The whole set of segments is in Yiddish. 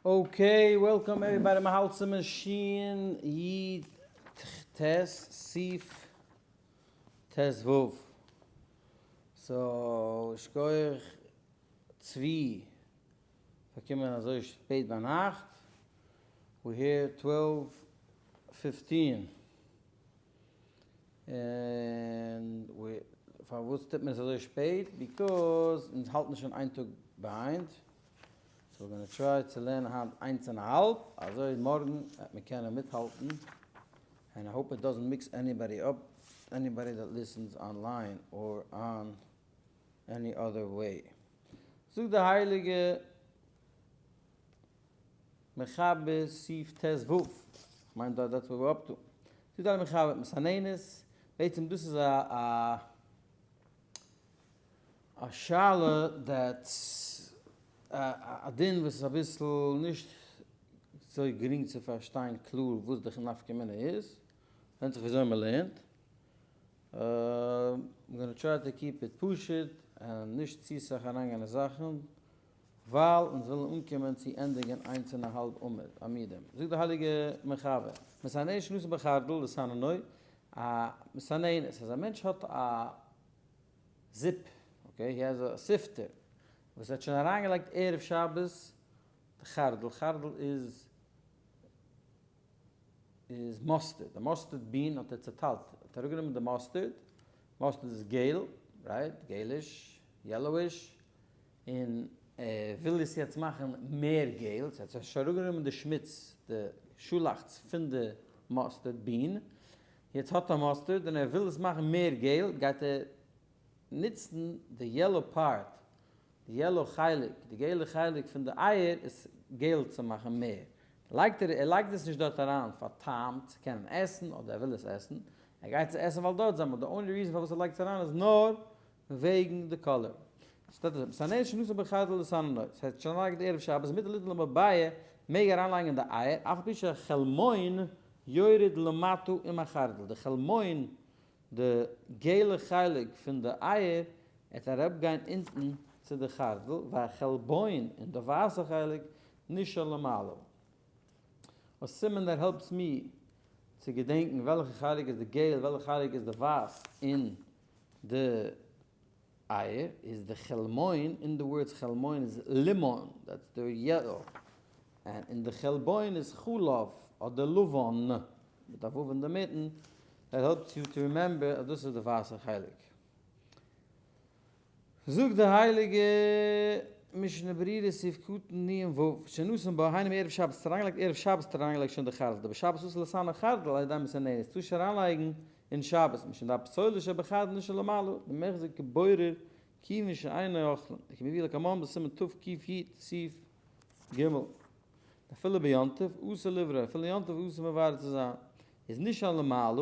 Okay, welcome everybody, מ'האלט סימן שין י ט סעיף ט ו. So, שכוח צבי פאר קומען אזוי שפעט ביינאכט, we here twelve fifteen. און פארוואס טוט מען עס אזוי שפעט? Because אונז האלטן שוין איין טאג behind, so we're gonna try צו לערנען היינט איינס און א האלב, אזוי מארגן וועט מען קענען מיטהאלטן, and I hope it doesn't mix anybody up, anybody that listens online or on any other way. זאגט די הייליגע מחבר סעיף ט ו, כ'מיין דארט that's what we're up to, זאגט די מחבר מסננת, בעצם דאס איז א א א שאלה that's א דין וואס איז אביסל נישט אזוי גרינג צו פארשטיין קלאר וואס די נפקא מינה איז, ווענדט זיך וויאזוי מ'לערנט, I'm gonna try to keep it פשוט און נישט צו סאך אריינגיין אין זאכן. ווייל אונז ווילן אנקומען צו ענדיגן איינס און א האלב עמודים. זאגט די הייליגע מחבר, מסננת שנתן בחרדל לסננו, א מסננת, אז א מענטש האט א זיפ, okay, he has a sifter, וואס ער האט שוין אריינגעלייגט ערב שבת די חרדל, חרדל איז איז mustard, די mustard bean האט ער צעטיילט, ער האט אראפגענומען די mustard, mustard איז געל, right, געליש, yellowish, און ער וויל עס יעצט מאכן מער געל, ס'הייסט ער האט שוין אראפגענומען די שמוץ, די שאלאכץ פון די mustard bean, יעצט האט ער mustard און ער וויל עס מאכן מער געל, גייט ער נוצן די yellow part, די yellow חלק, די געלע חלק פון די אייער עס געל צו מאכן מער, לייגט ער, ער לייגט עס נישט דארט אריין פאר טעם צו קענען עסן אדער ער וויל עס עסן, ער גייט עס עסן ווייל דארט זעמל, די only reason פארוואס ער לייגט עס אריין איז נאר וועגן די color. שטייט אזוי, מסננת שנתן בחרדל לסננו, ס'הייסט שוין אריינגעלייגט ערב שבת מותר ליתן בביעה, מעג אריינלייגן די אייער, אף על פי שחלמון יורד למטה עם החרדל, די חלמון, די געלע חלק פון די אייער, עט אראפגיין אונטן צו די חרדל, והחלבון, און די ווייסע חלק, נשאר למעלה. א סימן that helps me צו געדענקן וועלכע חלק איז די געל וועלכע חלק איז די ווייס אין די אייער איז די חלמון, אין די words חלמון איז לימאן, that's the yellow, און אין די חלבון איז חלב אדער לבן, מיט א ו' אינדערמיטן, that helps you to remember אז דאס איז די ווייסע חלק. זאגט די הייליגע משנה ברורה סעיף קטן נ ו, שנתן בה היינו מערב שבת האט אריינגעלייגט ערב שבת האט אריינגעלייגט שוין די חרדל, דבשבת אסור לסנן חרדל על ידי מסננת, טאר נישט אריינלייגן אין שבת, משום דהפסולת שבחרדל נשאר למעלה, דמיחזי כבורר כיוון שאינו אוכלין, וכמבואר לקמן בסימן תקי סעיף ג. אפילו ביום טוב אסור לברר, אפילו יום טוב אסור מברר צו זיין, איז נשאר למעלה,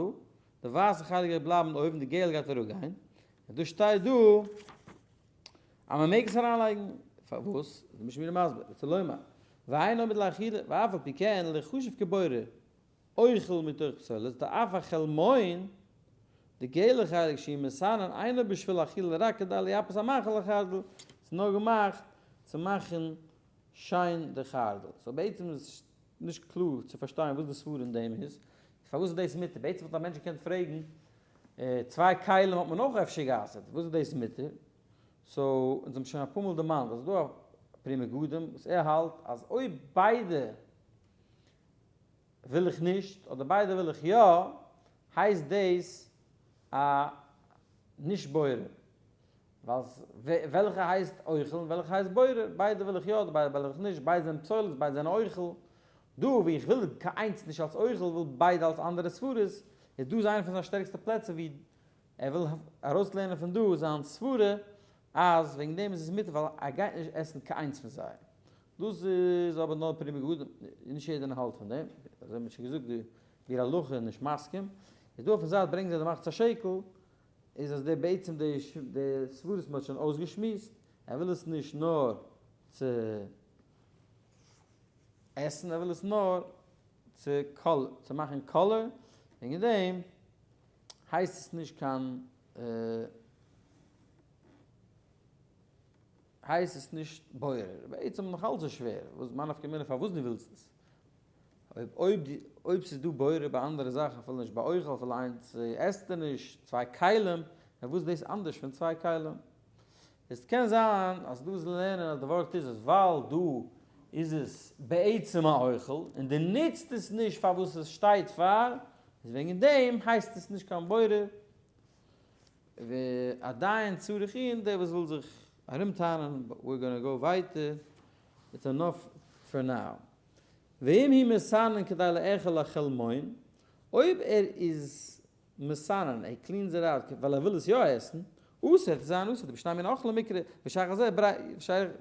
די ווייסע חלק גייט בלייבן אויבן, די געל גייט אראפגיין, און דא שטייט דא אז מען מעג עס אריינלייגן, פארוואס? איז די משנה ברורה מסביר, רצה לומר, ואין עומד לאכילה, ואף על פי כן לא חשוב כבורר, אוכל מתוך פסולת, דאף החלמון, די געלע חלק שהוא מסנן אינו בשביל אכילה רק כדי לייפות המאכל החרדל, ס'איז נאר געמאכט צו מאכן שיין די חרדל, so בעצם איז נישט קלאר צו פארשטיין וואס די סברא אין דעם איז, פארוואס איז דאס מותר? בעצם וואלט א מענטש געקענט פרעגן, צוויי כלים האט מען אויך אפשר גע'אסר'ט, וואס איז דאס מותר? So, אונז האבן שוין אפאר מאל דערמאנט אז ס'איז דא א פרי מגדים וואס ער האלט אז אויב ביידע וויל איך נישט אדער ביידע וויל איך יא, הייסט דאס א נישט בורר. ווייל וועלכע הייסט אוכל און וועלכע הייסט בורר, ביידע וויל איך יא אדער ביידע וויל איך נישט, ביידע זענען פסולת, ביידע זענען אוכל. דא ווי איך וויל קיין איינס נישט אלס אוכל, וויל ביידע אלס אנדערע סברות, איז דא איז איינע פון זיין שטערקסטע פלעצער ווי ער וויל ארויסלערנען פון דא זיין סברה אז וועגן דעם איז עס מותר ווייל ער גייט נישט עסן קיין איינס פון זיי. דאס איז אבער נאר פרי מגדים, נישט יעדער האלט פון דעם, אזוי האט מען שוין געזאגט די ביאור הלכה איז נישט מסכים, איז דא אויפן זייט ברענגט זיי די מחצית השקל, איז אז די בעצם די די סברות מ'האט שוין אויסגעשמועסט, ער וויל עס נישט נאר צו עסן ער וויל עס נאר צו צו מאכן color, וועגן דעם הייסט עס נישט קיין. הייסט עס נישט בורר. בעצם נאך אלץ איז שווער, וואס מיין נפקא מינה פארוואס דו ווילסט עס? אויב אויב אויב ס'איז דא בורר ביי אנדערע זאכן אפילו נישט ביי אוכל אפילו איינס עסט ער נישט, צוויי כלים, פארוואס איז דאס אנדערש פון צוויי כלים? עס קען זיין אז דא איז לערנען אז די ווארט איז אז ווייל דא איז עס בעצם א אוכל און דו נוצט עס נישט פאר וואס עס שטייט פאר, איז וועגן דעם הייסט עס נישט קיין בורר, ועדיין צריך עיון, דער וואס וויל זיך ארום טענה'ן, we're gonna go ווייטער, it's enough for now. ואם הוא מסנן כדי לאכול החלמון, אויב ער איז מסנן, ער cleans it out, ווייל ער וויל עס יא עסן, אסור, עס זיין אסור, דבשני מיני אוכלים מיקרי, ושייך לזה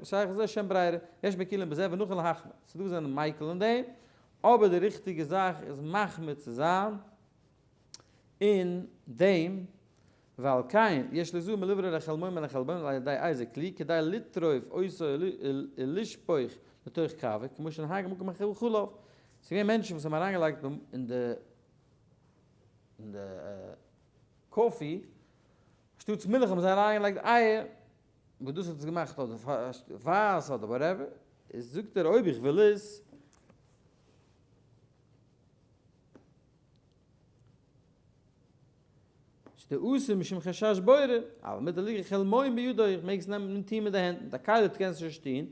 שייך לזה שם ברירה, יש מקילים בזה ונכון להחמיר, ס'דא וואס זענען מיקל אין דעם, אבער די ריכטיגע זאך איז מחמיר צו זיין אין דעם, ועל כן יש ליזהר מלברר החלמון מן החלבון על ידי איזה כלי כדי לטרוף אותו ולשפוך לתוך קאווע כמו שנהג מקום אחר וכו'. ס'איז געווען מענטשן וואס האבן אריינגעלייגט אין די אין די coffee אנשטאטס מילך האבן זיי אריינגעלייגט אייער, וואס דאס האט עס געמאכט אדער ווייס אדער whatever, איז זאגט ער אויב איך וויל עס. שתעשה משום חשש בורר, אבל מותר ליקח חלמון בידו, איך מעג עס נעמען און טוהן מיט די הענט, מיט א כלי קענסטו נישט טוהן,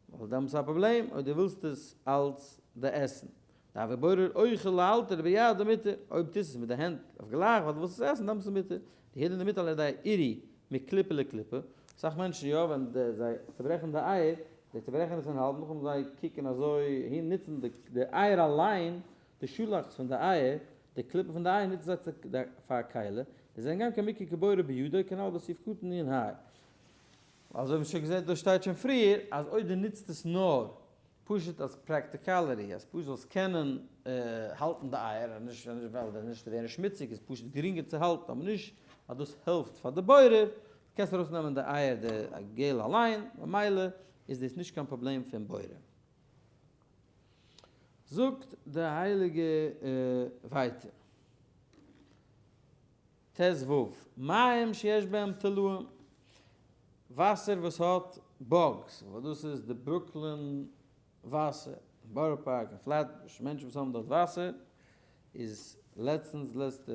ווייל דעמאלטס איז א פראבלעם אויב דו ווילסט עס אלץ די עסן. דהוי בורר אוכל לאלתר ביד דמותר, אויב טוסט עס מיט די הענט אויף גלייך ווייל דו ווילסט עס עסן דעמאלטס איז מותר, דהדין דמותר על ידי עירוי מקליפה לקליפה, אסאך מענטשן יא ווען זיי צוברעכן די אייער, זיי צוברעכן עס אין האלב נאכדעם זיי קוקן אזוי אהין נוצן די אייער אליין די שאלאכץ פון די אייער, די קליפה פון די אייער נוצן זיי צו פאר א כלי, די זענען גם כן מיקרי כבורר בידו כנל בסעיף קטן נ ה. אזוי ווי שוין געזען דאס שטייט שוין פריער אז אויב דו נוצט עס נאר פשוט אז practicality אז פשוט זאלסט קענען האלטן די אייער און נישט ווייל נישט ווערן שמוציג איז פשוט גרינגער צו האלטן אבער נישט אז דאס העלפט פאר די בורר, קענסט ארויס נעמען די אייער די געל אליין ממילא איז דאס נישט קיין פראבלעם פון בורר. זאגט די הייליגע ווייטער. ט ו, מים שיש בהם תולעים, וואסער וואס האט bugs, וואס דאס איז די ברוקלין וואסער, אין בארא פארק און פלעטבוש, מענטשן וואס האבן דארט וואסער, איז לעצטנס די לעצטע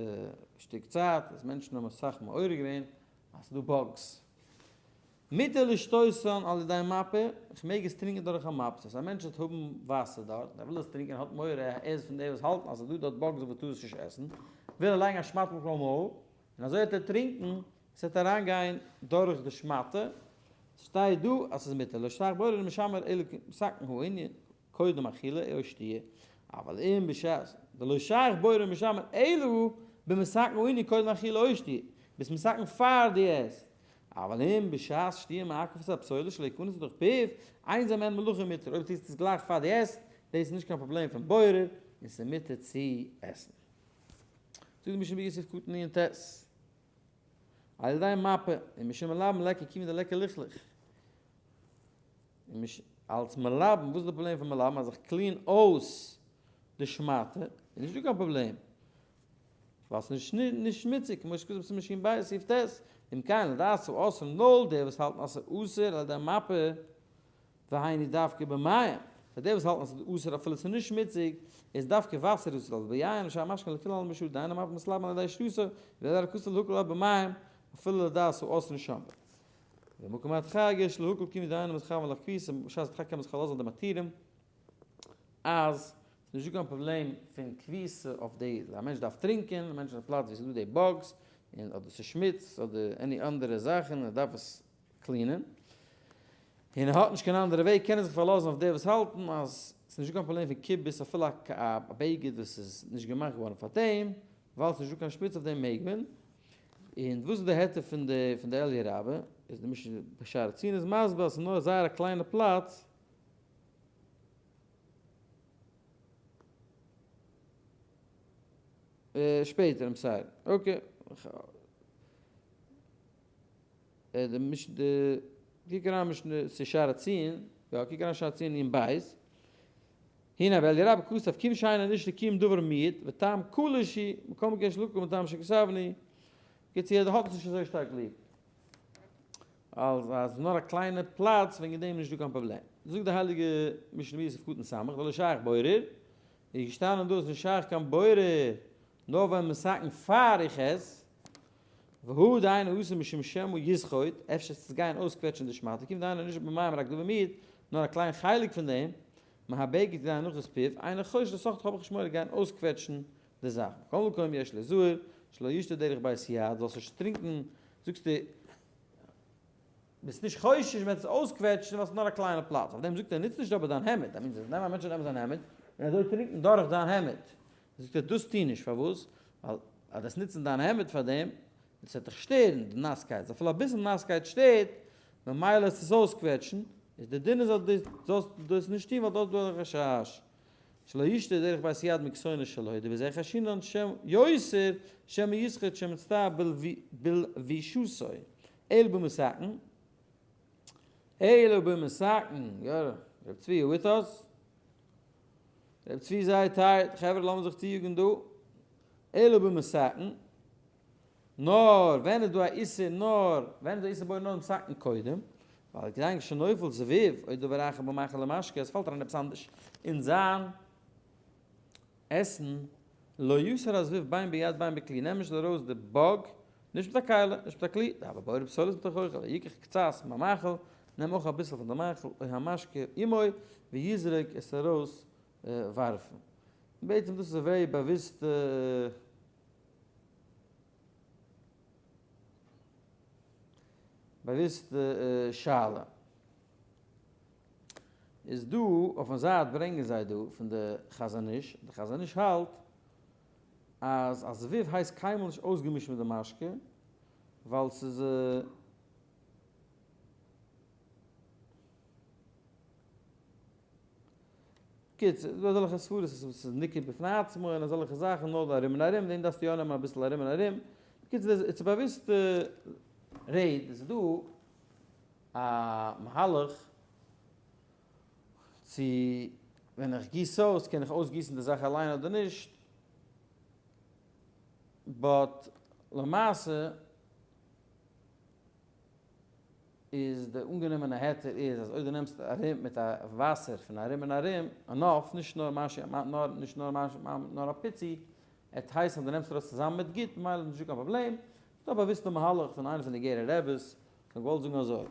שטיק צייט איז מענטשן האבן אסאך מעורר געווען אז ס'איז דא bugs. מותר לשתותן על ידי מפה, איך מעג עס טרינקען דורך א מפה, ס'הייסט א מענטש וועט האבן וואסער דארט, און ער וויל עס טרינקען, האט מורא ער איז פון די וואס האלטן אז ס'איז דא דארט bugs און מ'טאר עס נישט עסן, וויל ער לייגן א שמאטע אויפן מויל, און אזוי וועט ער טרינקען, עס וועט אריין גיין דורך די שמאטע, ס'שטייט דא אז ס'איז מותר, לא שייך בורר משמר אלא כמתקן הענין קודם אכילה או שתיה, אבל אם בשעת דלא שייך בורר משמר אלא במתקן הענין קודם אכילה או שתיה, ביסט מתקן פאר דו עסט, אבל אם בשעת שתיה מעכב את הפסולת שלא יכנס לתוך פיו, אין זה מעין מלאכה מותר, אויב טוסטו עס גלייך פאר דו עסט, דאס איז נישט קיין פראבלעם פון בורר, און ס'איז מותר צו עסן. זאגט די משנה ברורה סעיף קטן נ ט, על ידי מפה, און משום מלבן ליכא כיוון דליכא לכלוך. אלס מלבן, וואס איז די פראבלעם פון מלבן? אז איך clean אויס די שמאטע, איז נישטא קיין פראבלעם. ווייל ס'איז נישט שמוציג, כמו שכתוב בסימן שין בית סעיף ט', אם כן לדעת האוסרים נאר די וואס האלטן אז ס'איז אסור על ידי מפה, והיינו דווקא במים, פאר די וואס האלטן אז ס'איז אסור אפילו ס'איז נישט שמוציג, איז דווקא וואסער אסור, אבל ביין ושאר משקין לכולי עלמא שרי דאין המפה מתלבן על ידי שתייתו, ועל ידי הכתוב להקל אף במים, אפילו לדעת האוסרים שם. במקום הדחק יש להקל כיוון דאינו מתכוון לכביסה, בשעת הדחק קען מען זיך פארלאזן אויף די מתירים, אז ס'איז נישטא קיין פראבלעם פון כביסה אויף די, א מענטש דארף טרינקען, א מענטש אין א פלאץ ווי ס'איז דא די bugs, און אדער ס'איז שמוץ, אדער any אנדערע זאכן, ער דארף עס clean ען, און ער האט נישט קיין אנדערע וועג, קען ער זיך פארלאזן אויף די וואס האלטן אז ס'איז נישטא קיין פראבלעם פון כיבוס אפילו א בגד וואס איז נישט געמאכט געווארן פאר דעם, ווייל ס'איז נישטא קיין שמוץ אויף דעם מעג מען. און וואס איז די היתר פון די פון די אליה רבה, איז די משנה בשער ציון איז מסביר אז ס'איז נאר זייער א קליינע פלאץ, שפעטער I'm sorry. Okay. די מש די קוק אריין משנה צו שער הציון, יא קוק אריין שער הציון אין בית. הנה באליה רבה כתב קים שאינו נישט לקיום דבר מיעוט וטעם כלשי מקום גש לקום מטעם שכתבני. קיצור ער האט עס נישט אזוי שטארק ליב. אז אז נאר א קליינע פלאץ וועגן דעם נישט דא קיין פראבלעם. זאגט די הייליגע משנה ברורה סעיף קטן סמך דלא שייך בורר, איז געשטאנען דא אז נישט שייך קיין בורר נאר ווען מתקן פאר איך עס, והא דאינו עושה משום שמא יסחוט, אפשר עס גיין אויסקוועטשן די שמאטע, קומט דהיינו נישט במים רק דבר מיעוט, נאר א קליין חלק פון דעם, מהבגד כדי הנחת פיו, אינו חושש לסחוט האב איך נישט מורא גיין אויסקוועטשן די זאך. מכל מקום יש לזהר שלא ישתה דרך בית יד, זאלסט נישט טרינקן, זאגסטו ביסט נישט חושש ווען עס אויסקוועטשן ווייל עס איז נאר א קליינע פלאץ, אויף דעם זאגט ער נוץ נישט אבער דיין העמד, that means נעם א מענטש זאל נעמען זיין העמד און אזוי טרינקן דורך דיין העמד, זאגט ער דאס טו נישט, פארוואס? ווייל אז דאס נוצן דיין העמד פאר דעם, עס וועט דיך שטערן די נאסקייט, אפילו אביסל נאסקייט שטערט, ממילא עס עס אויסקוועטשן, איז די דין איז אז דו זאלסט דאס נישט טון ווייל דארט איז דא א חשש שלא ישתה דרך בית יד מכתונת שלו, דבזה חיישינן שם יותר שמא יסחוט שמצטער בלבישתו, אלא במתקן, אלא במתקן, יא ר' צבי you with us? ר' צבי זייער tired, חברה לאמיר זיך צויאגן דא, אלא במתקן, נאר ווען איז דא א איסור נאר ווען איז דא איסור בורר נאר מתקן קודם, ווייל כדין כשנופל זבוב או דבר אחר במאכל ומשקה עס פאלט אריין עפעס אנדערש אין זיין עסן, לא יסור הזבוב בין ביד בין בכלי נעם נישט ארויס די bug נישט מיט א כלי נישט מיט א כלי, דהוי בורר פסולת מתוך אוכל, יקח קצת מהמאכל נעם אויך אביסל פון די מאכל או המשקה עמו ויזרוק עס ארויס ווארפן. בעצם דאס איז א very באוויסטע. באוויסטע שאלה. איז דא אויפן זייט ברענגען זיי דא פון די חזון איש, די חזון איש האלט אז א זבוב הייסט קיינמאל נישט אויסגעמישט מיט די משקה ווייל ס'איז. קיצור, ס'איז דא אזעלכע סברות אז ס'איז ניכר בפני עצמו און אזעלכע זאכן נאר ארום און ארום, דעם דארפסטו יא נעמען אביסל ארום און ארום. בקיצור, איטס א באוויסטע רעד, עס איז דא א מהלך צו ווען איך גיס אויס קען איך אויסגיסן די זאך אליין אדער נישט, but למעשה איז די אנגענומענע היתר איז אז אויב דו נעמסט ארום מיט א וואסער פון ארום און ארום enough, נישט נאר משהו נאר נישט נאר משהו נאר א פיצי, עט הייסן אז דו נעמסט ארויס צוזאמען מיט גוט ממילא איז נישטא קיין פראבלעם, ס'דא א באוויסטע מהלך פון איינע פון די גערער רעבעס, כ'האב געוואלט זאגן אזוי,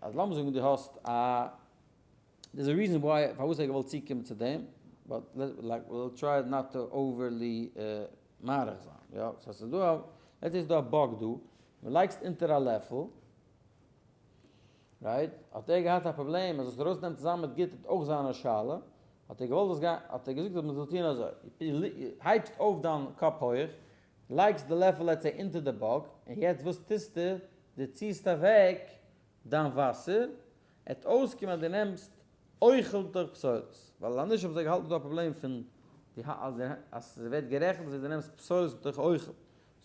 אז לאמיר זאגן דו האסט א there's a reason why פארוואס ער האט געוואלט צוקומען צו דעם, but like we'll try not to overly מאריך זיין, יא, so ס'איז דא א, let's say ס'איז דא א bug דא, מען לייגסט אונטער א לעפל, right, האט ער געהאט א פראבלעם אז עס ארויסנעמען צוזאמען מיט גוט וועט אויך זיין א שאלה, האט ער געוואלט דאס גיין, האט ער געזאגט אז מען זאל טון אזוי, הייבסט אויף דיין קאפ הויך, לייגסט די לעפל let's say אונטער די bug, און יעצט וואס טוסטו, דו ציסט אוועק דיין וואסער, עט אויסקומען אז דו נעמסט אוכל מתוך פסולת, ווייל אז נישט האבן זיי געהאלטן דא א פראבלעם פון די אז אז ס'ווערט גערעכנט אז דו נעמסט פסולת מתוך אוכל,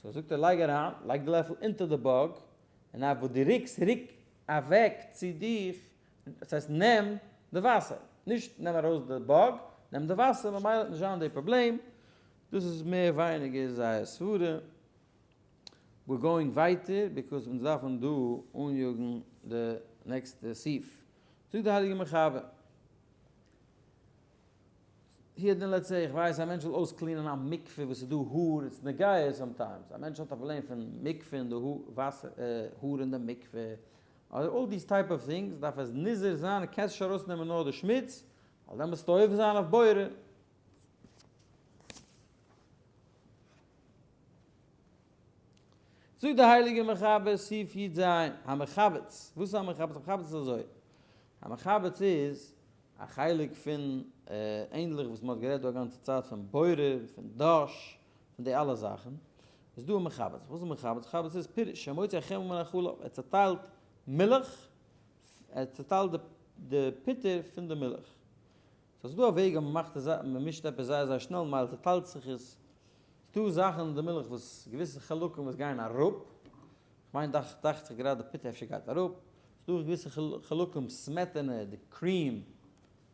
so זאגט ער לייג אריין, לייג די לעפל אונטער די bug, און אויף וואס דו ריקסט ריק אוועק צו דיך, דאס הייסט נעם די וואסער, נישט נעם ארויס די bug, נעם די וואסער ממילא וועט נישט זיין די פראבלעם, דאס איז מער ווייניגער זייער סברה. we're going ווייטער because אונז דארפן דא אניאגן די נעקסטע סעיף. זאגט די הייליגע מחבר, here then let's say איך ווייס א מענטש וויל אויסקלינען א מקווה וואס איז דא האר, it's נוגע sometimes, א מענטש האט א פראבלעם פון מקווה און די האר, וואסער, האר אין די מקווה, אדער all these type of things, דארף עס נזהר זיין, קענסט נישט ארויסנעמען נאר די שמוץ, ווייל דעמאלטס וועסטו עובר זיין אויף בורר. זאגט דער הייליגער מחבר סעיף י ז, המכווץ, וואס איז א מכווץ? א מכווץ איז אזוי, א מכווץ איז א חלק פון ענדליך וואס מען האט גערעדט דא א גאנצע צייט פון בורר, פון דש, פון די אלע זאכן, איז דא א מכווץ, וואס איז מכווץ? מכווץ איז פירוש, המוציא החמאה מן החלב, ער צעטיילט מילך, ער צעטיילט די פוטער פון די מילך. so ס'איז דא א וועג אז מ'מאכט עס מ'מישט עפעס זייער זייער שנעל ממילא צעטיילט זיך עס, ס'איז דא זאכן אין די מילך וואס געוויסע חלקים וואס גייען אראפ, כ'מיין דאכט דאכט זיך גראדע פיטע אפשר גייט אראפ, ס'איז דא געוויסע חלקים סמעטענע, די cream,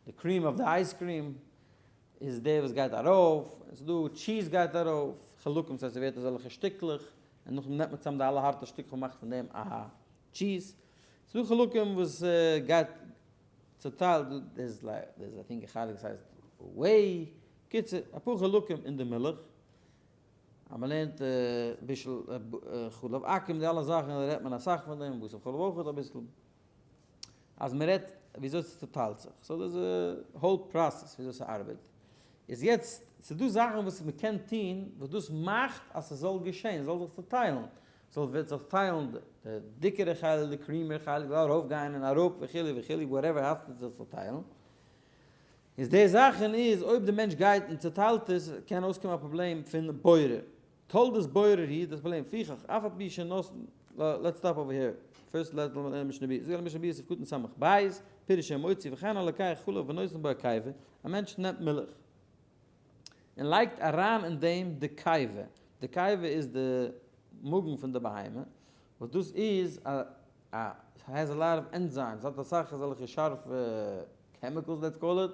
די cream אויף די ice cream איז די וואס גייט ארויף, און ס'איז דא טשיז גייט ארויף, חלקים ס'הייסט ס'ווערט אזעלכע שטיקלעך, און נאכדעם נעמט מען צאם די אלע הארטע שטיקלעך און מאכט פון דעם א טשיז. ס'דא חלקים וואס גייט צוטיילט, דאס איז I think א חלק וואס הייסט whey, קיצור אפאר חלקים אין די מילך, אז מ'לערנט בישול חלב עכו"ם די אלע זאכן רעדט מען אסאך פון דעם, בשר חלב אויך אביסל, אז מ'רעדט וויאזוי ס'צוטיילט זיך, so דאס איז whole process וויאזוי ס'ארבעט, איז יעצט ס'דא זאכן וואס מ'קען טון וואס דאס מאכט אז ס'זאל געשען, ס'זאל זיך צוטיילן, זאל וועט זיך טיילן די דיקערע חלק די creamier חלק זאל ארויף גיין און אראפ וכו' וכו' whatever האסטו זיך צו טיילן איז די זאכן איז אויב די מענטש גייט און צוטיילט עס קען אויסקומען א פראבלעם פון בורר תולדות בורר היא דאס פראבלעם לפיכך אף על פי שנותן let's stop over here first let לערנען משנה ברורה זאגט משנה ברורה סעיף קטן סמך בית פירוש המוציא וכן הלוקח חלב ונותן בו קיבה א מענטש נעמט מילך און לייגט אריין אין דעם די קיבה, די קיבה איז די מאגן פון די בהמה, וואס דאס איז א א has a lot of enzymes, האט אסאך אזעלכע שארפע chemicals let's call it,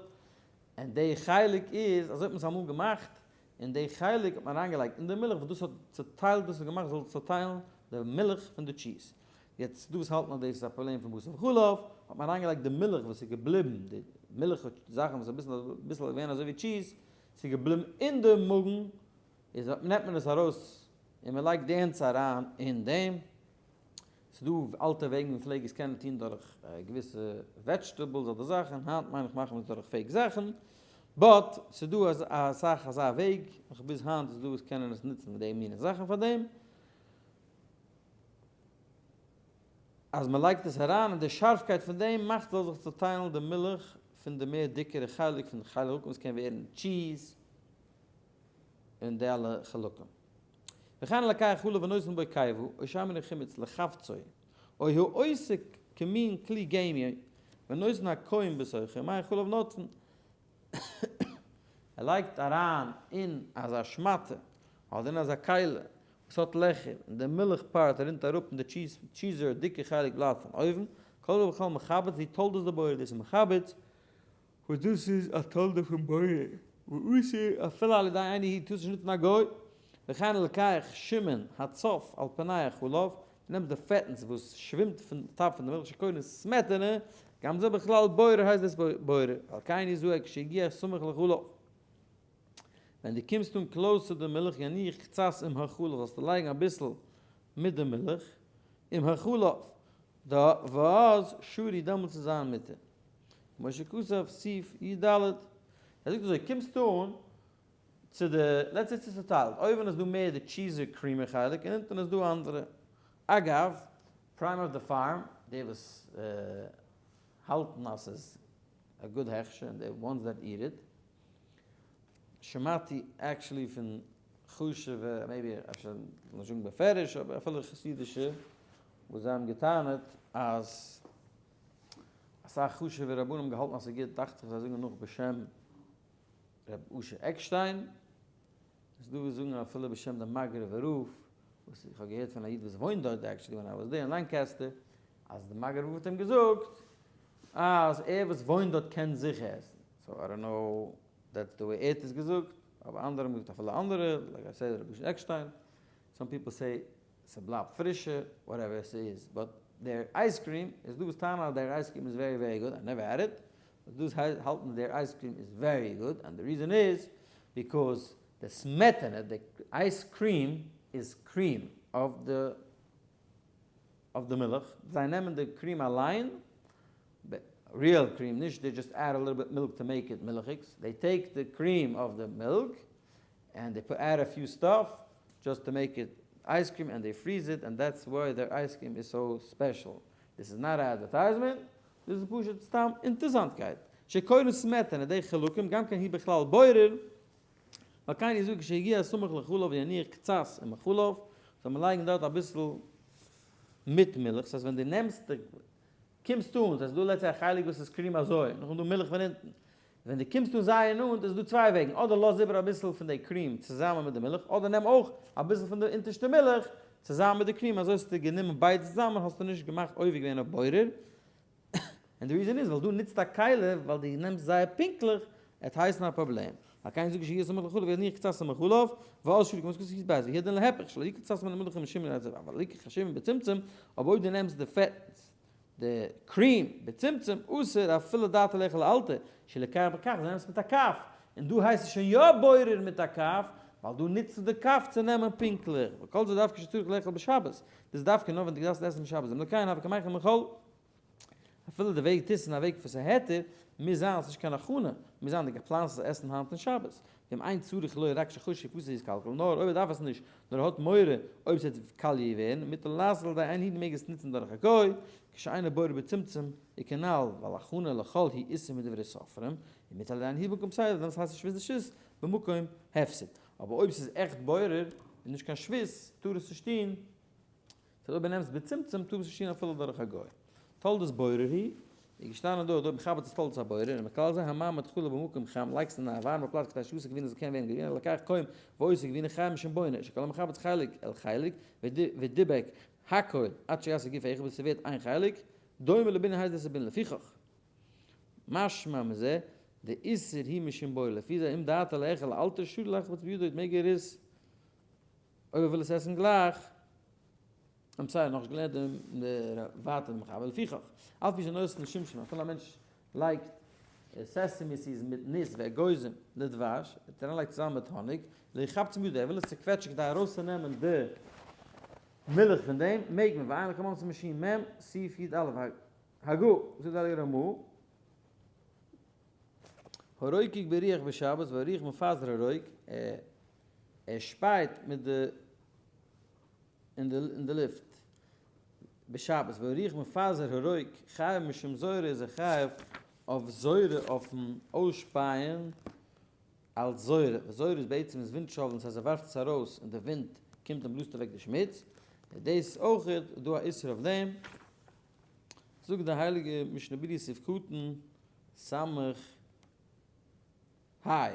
און די חלק איז, אזוי האט מען עס אמאל געמאכט, און די חלק האט מען אריינגעלייגט אין די מילך וואס דאס האט צוטיילט, דאס האט געמאכט זאל צוטיילן די מילך פון די טשיז. יעצט דא וואס האלטן אז דאס איז א פראבלעם פון בשר וחלב, האט מען אריינגעלייגט די מילך וואס איז געבליבן, די מילך זאכן וואס איז אביסל אביסל געווען אזוי ווי טשיז, ס'איז געבליבן אין די מאגן, איז נעמט מען עס ארויס און מען לייגט די ענדס אריין אין דעם, ס'איז דא אלטע וועגן מען פלעג עס קענען טון דורך געוויסע vegetables אדער זאכן, היינט מיין איך מאכט מען עס דורך fake זאכן, but ס'איז דא אסאך אזא וועג, נאך ביז היינט איז דא וואס קענען עס נוצן די מינע זאכן פאר דעם. אז מען לייגט עס אריין און די שארפקייט פון דעם מאכט זאל זיך צוטיילן די מילך פון די מער דיקערע חלק פון די חלקים וואס קען ווערן טשיז און די אלע חלקים. וכן לוקח חלב ונותן בו קיבה או שמן חימוץ לחפצו או העושה כמין כלי גמי ונותן הקוים בתוכו מי חלב נוטפין ער לייגט אריין אין אזא שמאטע אדער אין אזא כלי וואס האט לעכער, און די מילך part רינט אראפ און די טשיז, cheesier, דיקע חלק בלייבט פון אויבן, כל זה בכלל מחבץ היא תולדות דבורר, דאס איז מחבץ, וואס דאס איז א תולדה פון בורר, ואסור אפילו על ידי אינו הוא, טארסט נישט נוצן א גוי, וכן לוקח שומן הצף על פני החלב, דו נעמסט די פעטנס וואס שווימט פון top פון די מילך שקורין סמעטענע, גם זה בכלל בורר הייסט דאס בורר, ועל כן יזהר כשיגיע סמוך לחלב. ווען דו קומסט אן close צו די מילך יניח קצת עם החלב זאלסטו לייגן אביסל מיט די מילך, עם החלב, ואז שרי דעמאלטס איז זיין מותר. כמו שכתב סעיף י ד. ער זאגט אזוי, קומסט אן צו די, let's say ס'איז צוטיילט, אויבן איז דא מער די cheesier creamier חלק און אונטן איז דא אנדערע. אגב, Prime of the Farm, די וואס האלטן אז ס'איז א good הכשר און די ones that eat it, שמעתי actually פון חשוב'ע, maybe אפשר נישט זאגן בפירוש, אבער אפילו חסידישע, וואס זיי האבן געטענה'ט אז אסאך חשוב'ע רבנים האבן געהאלטן אז ס'איז גוט, דאכט זיך זיי זאגן נאך בשם ר' אשר עקשטיין, ס'איז דא וואס זאגן אפילו בשם די מאגרעווער רב, וואס איך האב געהערט פון א איד וואס וואוינט דארט actually when I was there אין לענקעסטער, אז די מאגרעווער רב האט אים געזאגט אז ער וואס וואוינט דארט קען זיכער עסן. so I don't know that's the way ער האט עס געזאגט, אבער אנדערע האבן געזאגט אפילו אנדערע, like I said רבי אשר עקשטיין, some people say ס'בלייבט פרישער, whatever ס'איז, but דער ice cream, איז דא וואס טענה'ן אז דער ice cream איז very very good, I never had it, but דא וואס האלטן דער ice cream איז very good, and די reason איז because די סמעטענע, די ice cream איז cream אויף די אויף די מילך, זיי נעמען די cream אליין, real cream, נישט they just add a little bit milk to make it מילכיגס, they take the cream of the milk and they add a few stuff just to make it ice cream and they freeze it and that's why their ice cream is so special. דאס איז not א advertisement, דאס איז פשוט סתם אינטערסאנטקייט. שקורין סמעטענע די חלקים גם כן היא בכלל בורר, ועל כן יזהר כשיגיע סמוך לחלב יניח קצת עם החלב, זאל מען לייגן דארט אביסל מיט מילך, ס'הייסט ווען דו נעמסט די קומסט אן, ס'איז דא let's say א חלק וואס איז cream אזוי, נאכדעם דא מילך פון אונטן, ווען דו קומסט אן זייער נאנט איז דא צוויי וועגן, אדער לאז איבער אביסל פון די cream צוזאמען מיט די מילך, אדער נעם אויך אביסל פון די אונטערשטע מילך צוזאמען מיט די cream, אזוי האסטו גענומען ביידע צוזאמען האסטו נישט געמאכט עובר געווען אויף בורר, און די reason איז ווייל דו נוצט א כלי ווייל דו נעמסט זייער פונקטליך, עט הייסן א פראבלעם. על כן זאג איך סמוך לחלב יניח קצת סמוך חלב, ואז שרי כמו שכתוב בית והיא להפך שלא יקרא קצת מן המלח משום אבל יקרא חשוב בצמצום, אבער אויב דו נעמסט די פעטנס. די cream בצמצום אסור אפילו דעתו לאכול לאלתר, שלוקח בכף, דו נעמסט מיט א כף, און דא הייסט עס שוין יא בורר מיט א כף, ווייל דא נוצטו די כף צו נעמען פונקטליך, וכל זה דווקא שצריך לאכול בשבת, דאס איז דווקא נאר ווען דו דארפסט עסן בשבת, ואם לא כן הוי כמאכל מחול. אפילו די וועג טוסט אין א וועג וואס איז היתר, מוז זיין אז ס'נישט קיין הכנה, מוז זיין די געפלאנט צו עסן היינט אין שבת. ואם אין צריך לו רק שחושש שיפסק יתקלקל, נאר אויב ער דארף עס נישט, נאר ער האט מורא אויב ס'וועט קאליע ווערן, מותר לעשות על ידי איין היד מעג עס נוצן דורך א גוי, כשאינו בורר בצמצום, וכנל, ווייל הכנה לחול היא איסור מדברי סופרים, ומותר על ידי איין היד במקום סדר, דעמאלטס הייסט עס שבות דשבות במקום הפסד. אבער אויב ס'איז עכט בורר, און נישט קיין שבות, טאר עס נישט טון. סאו אויב נעמסט בצמצום טאר עס נישט טון אפילו דורך א גוי. תולדות בורר היא, איז געשטאנען דא אז אויב מכבד איז תולדות הבורר, און מכלל זה המעמד חלה במקום חם, לייגסט אין א ווארעמע פלאץ כדי שעשה גבינה זאל קענען ווערן גבינה, לקח קוים ועושה גבינה חייב משום בונה, שכל המכבד חלק אל חלק, ודיבק הכל עד שיעשה גוף אחד ביז ס'ווערט איין חלק, דומה לבנין הייסט דאס א בנין לפיכך. משמע מזה, דאיסור היא משום בורר, לפי זה אם דעתה לאכול לאלתר שרי לחבץ בידו מעג ער עס אויב ער וויל עס עסן גלייך, I'm sorry, נאכנישט געלערנט דעם ווייטער דעם מחבר, לפיכך, אף פי שנותן שומשמין, אפילו א מענטש לייגט sesame seeds מיט ניס ואגוזים לדבש, ער אריינלייגט צוזאמען מיט האניג, לחפצן בידו, ער וויל עס צוקוועטשן כדי ארויסצונעמען די מילך פון דעם, מעג מען, ועיין לקמן סימן ש מ, סעיף י א, הגה, זאגט די הייליגע רמ א, הרוקק ברוח בשבת והרוח מפזר הרוק, ער שפייט מיט די אין די לופט בשבת והרוח מפזר הרוק חייב משום זורה איז ער חייב אויף זורה אויפן אויסשפייען אלס זורה, וואס זורה איז בעצם איז ווינט שאוולן ס'הייסט ער ווארפט עס ארויס און די ווינט קומט און בלאזט אוועק די שמוץ, און דאס אויך איז דא א איסור אויף דעם, זאגט די הייליגע משנה ברורה סעיף קטן סמך היי.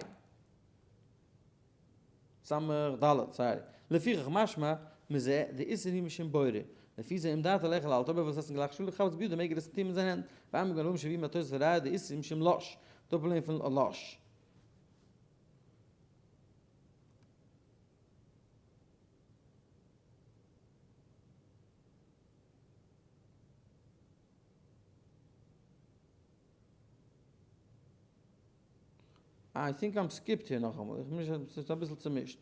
סמך ד', sorry. לפיכך משמע מזה דאיסור הוא משום בורר. לפי זה אם דעתו לאכול לאלתר אויב ער וויל עס עסן גלייך שרי לחפץ בידו מעג ער עס טון מיט זיין הענט. ועיין במגן אברהם שהביא מהתוספות ראיה דאיסור משום לש. דא פראבלעם פון לש. I think I'm skipped here נאכאמאל, איך בין נישט, ס'איז אביסל צומישט.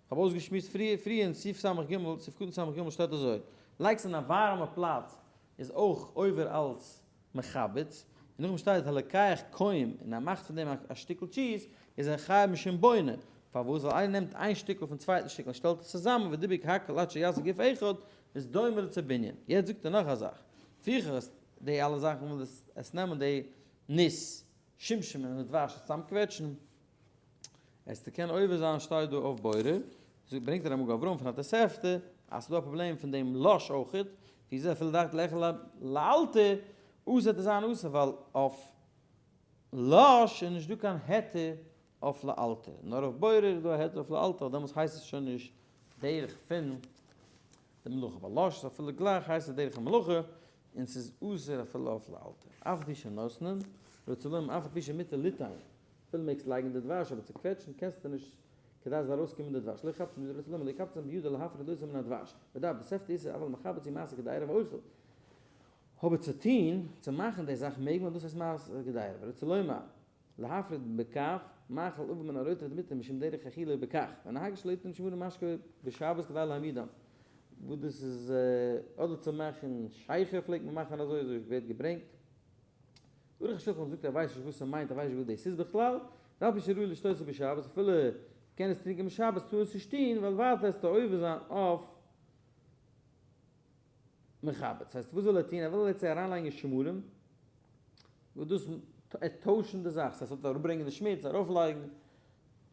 כ'האב אויסגעשמועסט פריער, פריער אין סעיף סמך ג', סעיף קטן סמך ג' שטייט אזוי, לייגסט אין א ווארעמע פלאץ איז אויך עובר אלס מחבץ, און נאכדעם שטייט הלוקח קוים און ער מאכט פון דעם א שטיקל טשיז, איז ער חייב משום בונה, פארוואס? ווייל איינער נעמט איין שטיקל פון צווייטן שטיקל און שטעלט עס צוזאמען ודיבק הכל עד שיעשה גוף אחד, איז דומה לצבינין. יעצט זאגט ער נאך א זאך, לפיכך איז די אלע זאכן וואס עס נעמען די ניס, שומשמין און דבש צוזאמקוועטשן, עס צו קענען עובר זיין שטייט דא אויף בורר, ברענגט דער מגן אברהם פון א תוספתא אז ס'איז דא א פראבלעם פון דעם לש אויכעט, ווי אזוי אפילו דאכט לאכול לאלתר אסור צו זיין אסור ווייל אויף לש איז נישט דא קיין היתר אויף לאלתר, נאר אויף בורר איז דא א היתר אויף לאלתר, דעמאלטס הייסט עס שוין נישט דרך פון די מלאכה, ווייל לש איז אפילו גלייך הייסט עס דרך המלאכה, און ס'איז אסור אפילו אויף לאלתר. אף על פי שנותנין, רוצה לומר אף על פי שמותר ליתן, אפילו מעגסט לייגן די דבש אבער צוקוועטשן קענסטו נישט כדי ס'זאל ארויסקומען די דבש, לא יחפצן בידו רוצה לומר לא יקפצן בידו להפריד אותה מן הדבש, ודע בתוספתא איסור אבל מחבץ הוא מעשה קדירה ואוכל. אבער צו טון, צו מאכן די זאך מעג מען, דאס הייסט מעשה קדירה, ורוצה לומר. להפריד בכף, מאכל עבה מן הרוטב דמותר משום דרך אכילה בכך, ונהגו שלא יתנו שמרים משקה בשבת כדי להעמידם, וואס דאס איז אדער צו מאכן שכר פלעגט מען מאכן אזוי, אזוי ווערט געברענגט. ערוך השולחן זאגט ער ווייסט נישט וואס ס'מיינט ער ווייסט נישט וואס דאס איז בכלל, ואף על פי שראוי לשתותו בשבת אפילו קען עס טרינקען בשבת טאר עס נישט טון ווייל ווייטער עסטו עובר זיין אויף מחבץ. ס'הייסט וואס זאל ער טון? ער וויל יעצט אריינלייגן שמרים וואס דאס עט טוישן די זאך, ס'הייסט ער אראפברענגען די שמוץ, ארויפלייגן,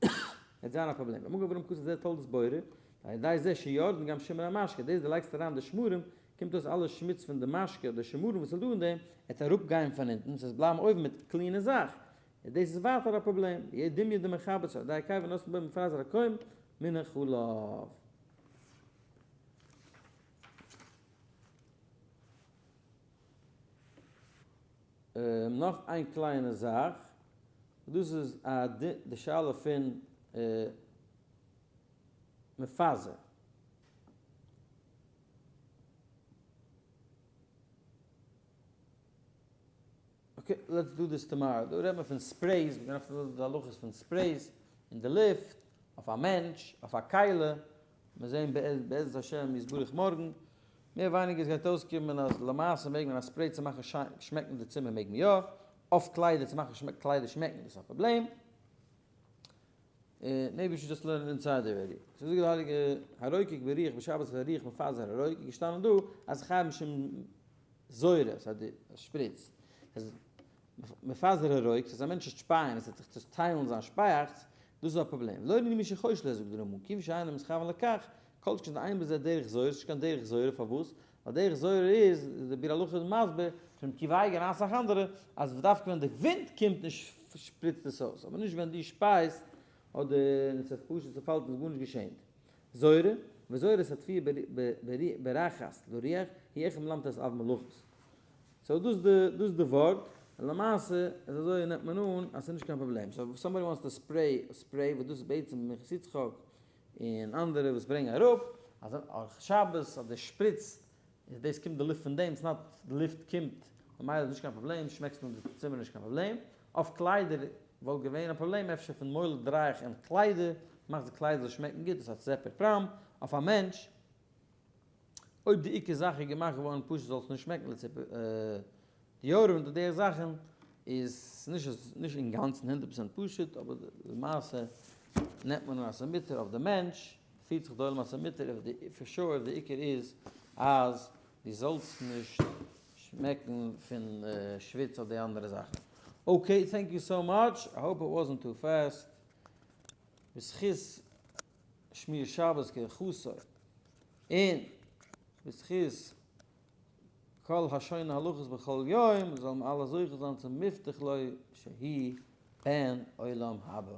וועט זיין א פראבלעם. במקום אברהם כתוב זה תולדות בורר, ועל ידי זה שיורדין גם שמרי המשקה, דאס דו לייגסט אריין די שמרים, קומט אויס אלע שמוץ פון די משקה אדער שמרים וואס איז דא אין דעם, עט אראפגיין פון אונטן, ס'וועט בלייבן אויבן מיט clean ע זאך, און דאס איז ווייטער א פראבלעם, יהיה דומיא דמחבץ שעל ידי הקיבה נותנין בו מפזר הקוים מן החלב. נאך איין קליינע זאך, דאס איז א די שאלה פון מפזר. Okay, let's do this tomorrow. דא רעדט מען פון sprays, מיר גייען נאך די הלכות פון sprays אין די לופט, אויף א מענטש, אויף א כלי, מיר זעהן בעזרת השם יתברך מארגן, מער ווייניגער עס גייט אויסקומען אז למעשה מעג מען א spray צו מאכן שמעקן די צימער מעג מען יא, אויף קליידער צו מאכן קליידער שמעקן דאס איז א פראבלעם. Maybe should just learn inside already. ס'איז זאגט די הייליגע הרוקק ברוח בשבת והרוח מפזר הרוק איז געשטאנען דא אז חייב משום זורה, ס'הייסט די שפריץ. ס'איז מפזר הרוק, ס'איז א מענטש וועט שפייען, עס וועט זיך צוטיילן זיין שפייאכץ, דאס איז א פראבלעם. לא לענין מי שחוש לזה זאגט די רמ"א, כיוון שאינו מתכוון לכך, כל שכן אין בזה דרך זורה, ס'איז נישט קיין דרך זורה, פארוואס? ווייל דרך זורה איז, די ביאור הלכה איז מסביר, פון עקיבא אייגער און אסאך אנדערע, אז דווקא ווען די ווינט קומט און שפריצט עס אויס, אבער נישט ווען דו שפייסט אדער און עס וועט פשוט צופאלט און גארנישט געשענט. זורה, וזורת התבואה ברחת לרוח, היא אחד מל"ט אב מלאכות. So דאס די דאס די ווארט, און למעשה איז אזוי נעמט מען אן אז ס'איז נישט קיין פראבלעם. So if somebody wants to spray spray וואס דאס איז בעצם מנחת יצחק און אנדערע וואס ברענגען אראפ אז אויך שבת אז די שפריצט איז דאס קומט די לופט פון דעם, ס'נאט די לופט קומט ממילא איז נישט קיין פראבלעם, שמעקסט אן די צימער נישט קיין פראבלעם, אויף קליידער וואלט געווען א פראבלעם אפשר פון מויל דרייעך אין קליידער, מאכט די קליידער זאל שמעקן גוט דאס א separate פראבלעם, אויף א מענטש אויב די עיקר זאך איז געמאכט געווארן פשוט זאל עס נישט שמעקן deodorant און די זאכן איז נישט נישט אינגאנצן הונדערט פראצענט פשוט אבער למעשה נעמט מען אן אז ס'איז מותר אויף די מענטש פירט זיך די עולם אז ס'איז מותר אויף די for sure די עיקר איז אז דו זאלסט נישט שמעקן פון שוויץ אדער די אנדערע זאכן. Okay thank you so much, I hope it wasn't too fast, בזכות שמירת שבת כהלכתו און בזכות כל השונה הלכות בכל יום, זאלן אלע זוכה זיין צום מובטח לו שיהי' בן עולם הבא.